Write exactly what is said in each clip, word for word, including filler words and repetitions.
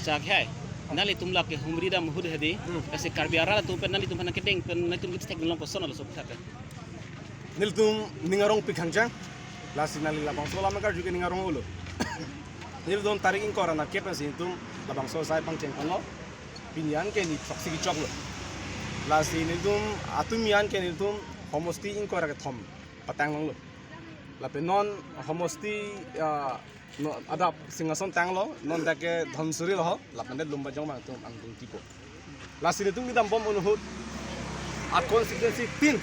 Chak hai. Nanglitum lake humri dam ahut hedi. Hmm. Lasi Karbi arat atum pen nanglitum aphan kedeng pen nanglitum kithek long koson alo sok thak. Nelitum ning arongpik hangchang. Lasi nangli labangso alam karju ke ning arong-olo. Nelitum tarik ingkoi ra nerkep si nelitum labangso asai pangcheng ponlo. Pini an ke ni throksi kechoklo. Lasi nelitum atum mi an ke nelitum homosti ingkoi ra kethom patang longlo. Lapen non homosti, ah, no, adap Singhason tanglo, non dak ke Dhansiri lo ho, lapen det Lumbajong bang atum angdung tipo. Lasi nelitum kedam bom ahut, a constituency tin,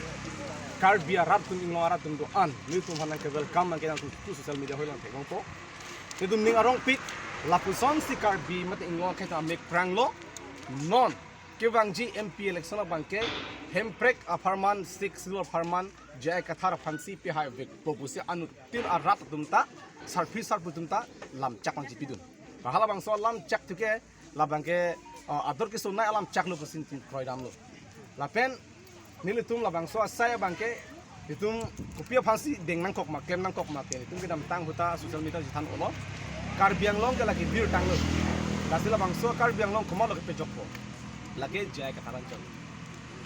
Karbi arat atum, Inglong arat atum do-an, nelitum aphan ke welcome nangke nangtum tu social media hoi lang theklongpo. Nelitum ning arongpik, lapuson si Karbi mate Inglong akhei ta amek pranglo, non kevangji M P election abang ke, hemprek apharman, Sixth Schedule apharman, J I Kathar aphan si pehai vekpo pusi anuttin arat atum ta, sarpi sarpo atum ta lamchak nangchipidun. Halabangso alamchak tu ke, labang ke, uh, ador kesonei alamchak lo pusi nelitum kroidamlo. Lapen nelitum labangso asai abang ke, itum kopi aphan si deng nangkok ma, klem nangkok ma ke, itum kedamtang ahut ta social media chethan-olo. Karbi Anglong ke lake birtanglo. Lasi labangso Karbi Anglong komatlo kepejokpo. Lake J I Kathar anchot.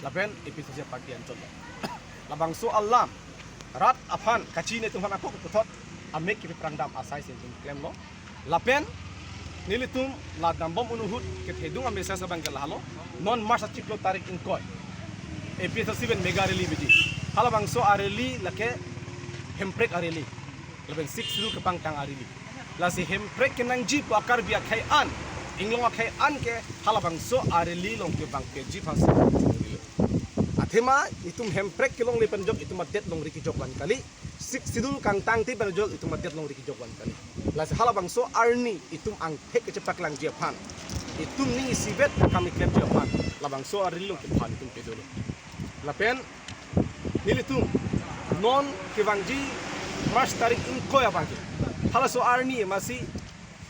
Lapen A P H L C party anchot. Labangso alam rat aphan kachini atum aphan ako puthot amek kepeprang dam asai si nelitum klemlo. Lapen nelitum la dambom ahut kethedung a-message abang ke lahelo. Non March achiklo tarik ingkoi, A P H L C pen mega rally biji. Halabangso a-rally lake hemprek a-rally. Lapen Sixth Schedule kepangtang a-rally. Lasi hemprek kenangji pu a-Karbi akhei an, Inglong akhei an ke halabangso a-rally along kevang keji aphan si. Athema itum hemprek kelongle pen jok itum adet longri kejok van kali. Sixth Schedule kangtangte pen jok itum adet longri kejok van kali. Lasi halabangso arni itum angthek kechepaklangji aphan, itum ning isivet kam keklemji aphan, labangso a-rally along kephan itum pedolo. Lapen nelitum non kevangji March tarik ingkoi abang ke, halaso arni masi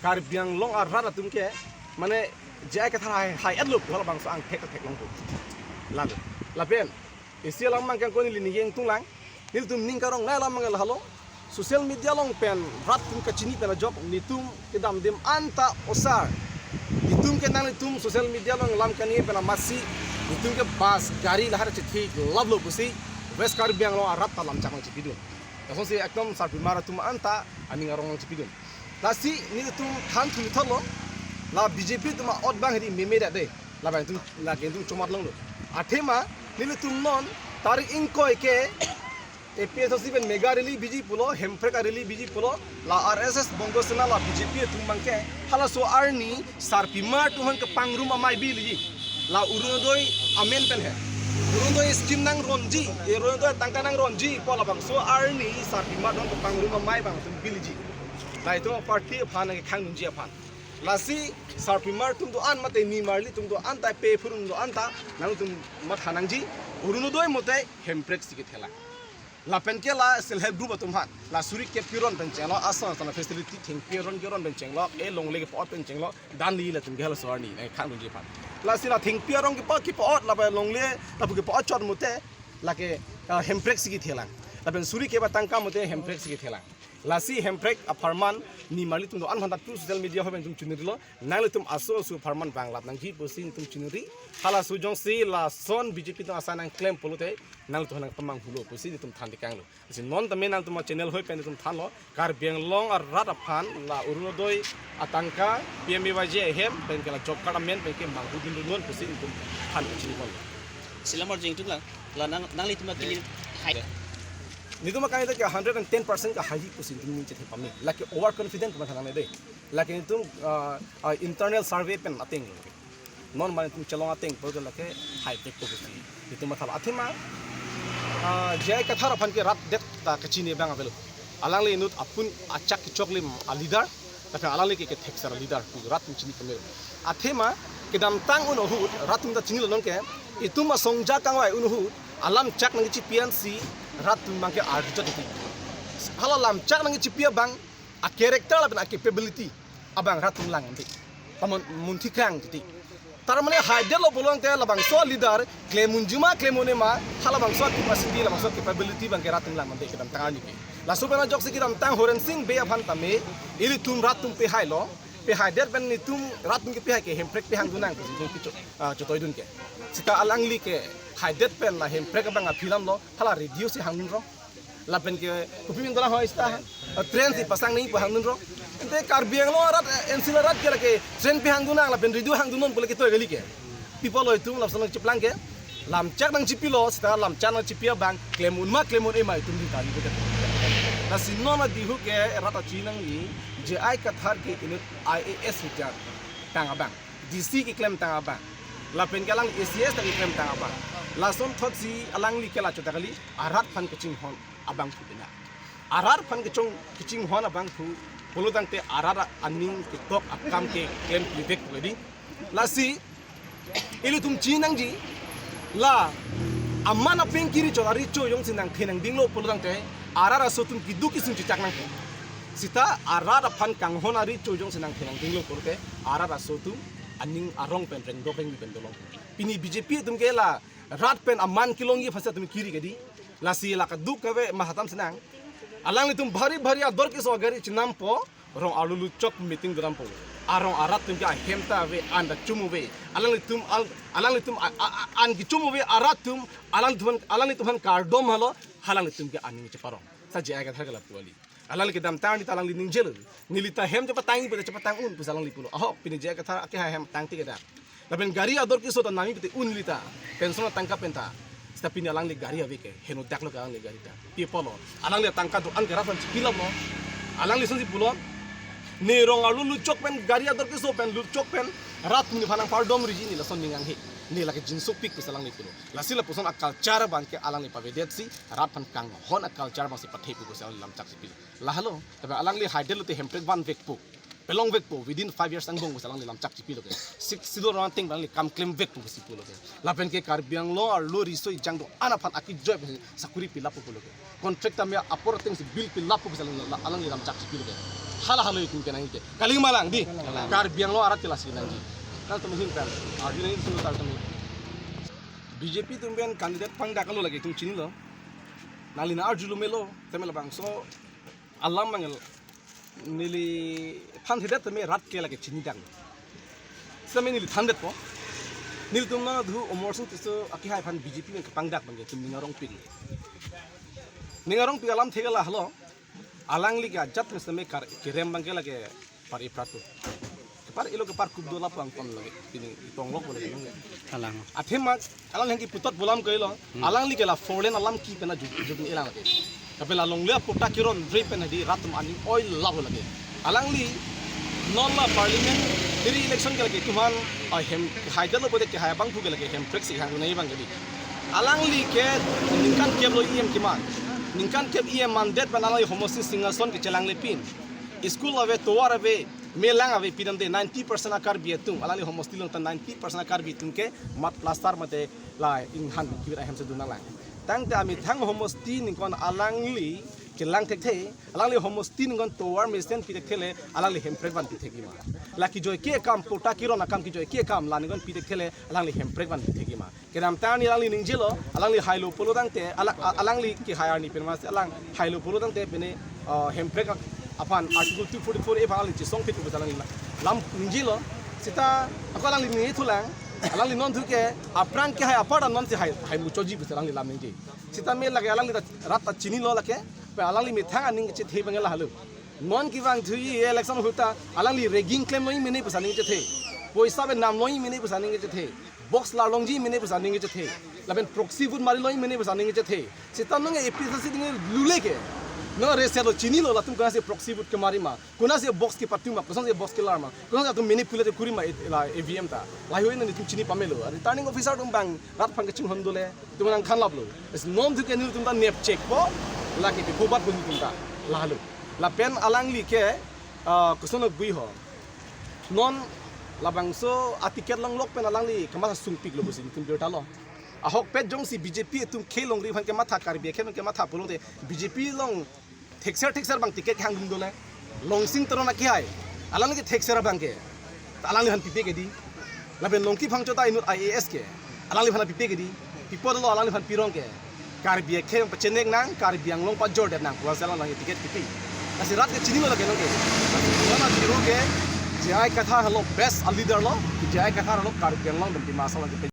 Karbi Anglong arat atum ke, mane J I Kathar hai, hai-etlo pu halabangso angthek theklongpo. Lalu, lapen isi alam abang ke angko neli ning ingtung lang, nelitum ning karongnei alam abang ke lahelo. Social media along pen rat atum kachini pen ajok nelitum kedam adim anta osar, nelitum ke nanglitum social media along alam kani pen amatsi nelitum ke bus gari lahar chethi lavlo pusi West Karbi Anglong arat ta lamchak nangchipidun. Lasonsi ekdom sarpimar atum anta aning arong nangchipidun. Lasi nelitum than thunithotlo, la B J P atum a-ot abang hedi meme dade, labang itum, lake itum chomat longlo. Athema nelitum non tarik ingkoi ke A P H L C pen mega rally biji pulo, hemprek a-rally biji pulo, la R S S, Bongo Sena, la B J P atum abang ke halaso arni sarpimar atum aphan kepangrum amei biliji. La Orunodoi amen pen he. Orunodoi scheme nangronji, Orunodoi tangka nangronji pu labangso arni sarpimar atum kepangrum amei abang atum biliji. La itum party aphan nangkhangdunji aphan. Lasi sarpimar atum do-an mate nimarli atum do-an ta, pe phurung do-an ta, nangtum matha nangji, Orunodoi mate hemprek si kethelang. Lapen ke la self help group atum aphan, la suri kep keron pen chenglo, ason ason facility thengpi aron keron pen chenglo, e longle kepo-ot pen chenglo, dan li latum ke halaso arni nangkhangdunji aphan. Lasi la thengpi aron kepo, kepo-ot, lapen longle, lapu kepo-ot chot mate, lake, ah, hemprek si kethelang. Lapen suri kep atangka mate hemprek si kethelang. Lasi hemprek apharman nimarli atum do-an aphan ta tu social media hoi pen itum chinirilo. Nanglitum aso aso apharman vanglap nangji pusi itum chiniri. Halaso jongsi lason B J P atum asai nangklem pulote nanglitum nangpamanghulo pusi itum than tekanglo. Lasi non tame nangtum a-channel hoi pen itum thanlo. Karbi Anglong arat aphan la Orunodoi atangka, P M A Y G ahem pen ke la job card amen pen ke manghudunnon pusi itum than chiniponlo. Isi alam arju ingtung lang, la nang, nanglitum akini hai. Nelitum akini ta ke hundred and ten percent kahai pusi itum ning chethe pame. Lake over confident kematha nangne dei. Lake nelitum, ah, ah, internal survey pen ateng. Non mane itum chelong ateng pulote lake hai vekpo pusi itum mathalo. Athema, ah, J I Kathar aphan ke rat det ta kachini abang avelo. Alangli inut apun achak kechoklim a-leader, tapi alangli ke kethekser a-leader pu rat atum chini kemir. Athema kedamtang un ahut rat atum ta chinilo nonke, itum asongja kangvai un ahut alamchak nangkechipi ansi rat atum abang ke arjut iti. Hala lamchak nangkechipi abang a-character lapen a-capability abang rat atum lang ante. Tamon munthi krang titi. Tar mane haidetlo pulote labangso leader klem unji ma klem un-e ma, halabangso capacity, labangso capability abang ke rat atum lang ante kedamtang arni ke. Laso pen ajoksi kedamtang Horensing Bey aphan tame ilitum rat atum pehailo, Pehaidet pen netum rat atum kepehai ke Hemprek pehangdun nang pusi itum kecho, ah, chotoi dun ke. Seta alangli ke haidet pen la Hemprek abang aphi alam lo, hala radio si hangdun rong. Lapen ke kopi min dolang hoi seta, ah, train si pasang nangji pu hangdun rong. Ante Karbi Anglong arat, eh, N C arat ke lake train pehangdun nang lapen radio hangdun non pu lake toi kali ke. Pi apotlo itum lapuson nangcheplang ke. Lamchak nangchepilo, seta lamchak nangchepi abang klem un ma klem un-e ma itum ding kali betul. Lasi non adihu ke rat achi nangji, J I Kathar ke inut I A S retired tang abang, D C keklem tang abang, lapen ke alang A C S ta keklem tang abang. Lasonthotsi alangli ke la chot ta kali, arat aphan kachinghon abangphu pena. Arat aphan kachong kachinghon abangphu pulo tangte arat aning ketok akam ke klempi vek pu kali. Lasi ilitum chinine nangji, la aman apeng kiri chot arecho jongsi nangthe nangdinglo pulo tangte arat aso atum keduk kesung chechak nangpo. Seta arat aphan kanghon arecho jongsi nangthe nangdinglo pulote arat aso atum aning arong pen rengdok rengni pen dolong. Pini B J P atum ke la rat pen aman kelongji aphansi atum kiri kedi. Lasi la kaduk kave mahatam sinang. Alanglitum bhari bhari ador keso agari chinampo, rong arlo luchok meeting dodampo. Arong arat atum ke ahem ta ave, an ta chum ave. Alanglitum al-, alanglitum a-, a-, a-, an kechum ave arat atum, alanglitum, alanglitum aphan kardom halo, halanglitum ke aning cheparong. Sa J I Kathar ke lapu kali. Alangli kedamtang arni ta alangli ningjelo. Neli ta hem chepatang pu, chepatang un pusi alangli pulo. Ahok, pini J I Kathar akehai hem tangte kedak. Lapen gari ador keso ta nami pute un neli ta. Pension atangka pen ta. Seta pini alangli gari ave ke. Henodak lo ke alangli gari ta. Pi apotlo. Alangli tangka do-an ke rat aphan chepi alam lo. Alangli lasonsi pulo. Ne rong arlo luchok pen gari ador keso pen luchok pen rat atum aphan nangpardom riji ne lason ning hanghe. Ne lake jinsopik pusi alangli pulo. Lasi lapuson a-culture abang ke alangli pavedetsi rat aphan kanghon a-culture abangsi pathe pu pusi alangli lamchak chepilo. Lahelo, tapi alangli haidet lote Hemprek van vekpo. Pelong vekpo, within five years angbong pusi alangli lamchak chepilo ke. Sik sidor rong ateng alangli kam klem vekpo pusi pulo ke. Lapen ke Karbi Anglong arlo riso ejang do-an aphan akejoi pen sakuri pilappo pulo ke. Contract tame apor atengsi bill pilappo pusi alangli, alangli lamchak chepilo ke. Hala halo itum kenangji ke. Kali ma lang di. Kalang. Karbi Anglong arat ke lasi nangji. Kal tum hin kan. Arju nangji sulu kal tum. B J P atum pen candidate pangdak lo lake itum chinilo. Nangli nang-arjulo melo, tame labangso alam mangel neli thanthedet tame rat ke lake chinidang. Sitame neli thandetpo. Nelitum nangdhu Amarsing Tisso akehai aphan B J P pen kepangdak abang ke itum ning arongpik. Ning arongpik alamthe ke lahelo. Alangli ke ajat pen sitame kar kerem abang ke lake par iprat tu. Kepar ilo kepar kup do lapu angton lake. Pini itonglok lake. Kalang. Athema alangli hangki putot bolam ke ilo. Hmm. Alangli ke la four lane alam ki pen ajut jut ni ilang lake. Tapi la longle aputa kiron bre pen hadi rat atum aning oi lap lake. Alangli non la parliamentary election ke lake itum aphan, ah, hem haidetlo pulote kehai abangphu ke lake Hemprek si hang nai abang ke di. Alangli ke ningkan kep lo E M keman. Ningkan kep E M mandet pen alangli homosti singhason kechelanglepin. School ave, tovar ave, melang ave, pidamde ninety percent a-Karbi atum, alangli homosti along ta ninety percent a-Karbi atum ke mat plaster mate la inghan kivir ahemsi dun nanglang. Tangte amethang homosti ningkan alangli kelang thekthe, alangli homosti ningkan tovar mesen pi thekthe le, alangli Hemprek vanpi thekji ma. La kejoi ke akam, patta kiron akam kejoi ke akam, la ningkan pi thekthe le, alangli Hemprek vanpi thekji ma. Kedamtang arni alangli ningjelo, alangli hailo pulo tangte, ala-, a-, alangli kehai arni pen masi alang hailo pulo tangte pine, uh, Hemprek ak-, aphan Article two forty-four A aphan alangli chesongphit pusi alangli la-, lam ningjelo. Seta ako alangli ningje thulang, alangli non thu ke aphrang kehai apar ta nonsi hai, hai muchotji pusi alangli lam ningje. Sitame lake alangli ta rat ta chinilo lake, pe alangli methang aning kechethe abang lahelo. Non kevang thuji election ahut ta alangli rigging klemlo ji mene pusi aning kechethe. Poisa pen damlo ji mene pusi aning kechethe. Box larlongji mene pusi aning kechethe. Lapen proxy vote marilo ji mene pusi aning kechethe. Seta nonke A P H L C ding lule ke. Non reset lo chinilo latum konatsi proxy vote kemari ma. Konatsi box kepatum ma. Kosonsi box kelar ma. Kosonsi atum manipulate kori ma it-, la E V M ta. Lahei nelitum chini pamelo. Returning officer atum abang rat aphan kachinghon dole. Itum nangkhanlaplo. Lasi non thu ke nelitum ta nep check po. Lake pi phobat po nelitum ta. Lahelo. Lapen alangli ke, ah, koson bui ho. Non labangso a-ticket longlok pen alangli kamatha sungpiklo pusi nelitum birta lo. Ahokpet jongsi B J P atum khelongri aphan kematha, Karbi akhei aphan kematha pulote B J P along thekser thekser abang ticket hangdun dole. Longsing Teron akehai. Alangli ke thekser abang ke. Alangliphan pipe ke di. Lapen Longki Phangcho ta inut I A S ke. Alangliphan pipe ke di. Pi apotlo alangliphan pirong ke. Karbi akhei pachenek nang, Karbi Anglong pajordet nang. Puan selang lang ticket pipe. Lasi rat ke chinilo lake nonke. Lasi puan a-zero ke. J J I Kathar henlo best a leader lo, J I Kathar henlo Karbi Anglong atum Dima Hasao along kepe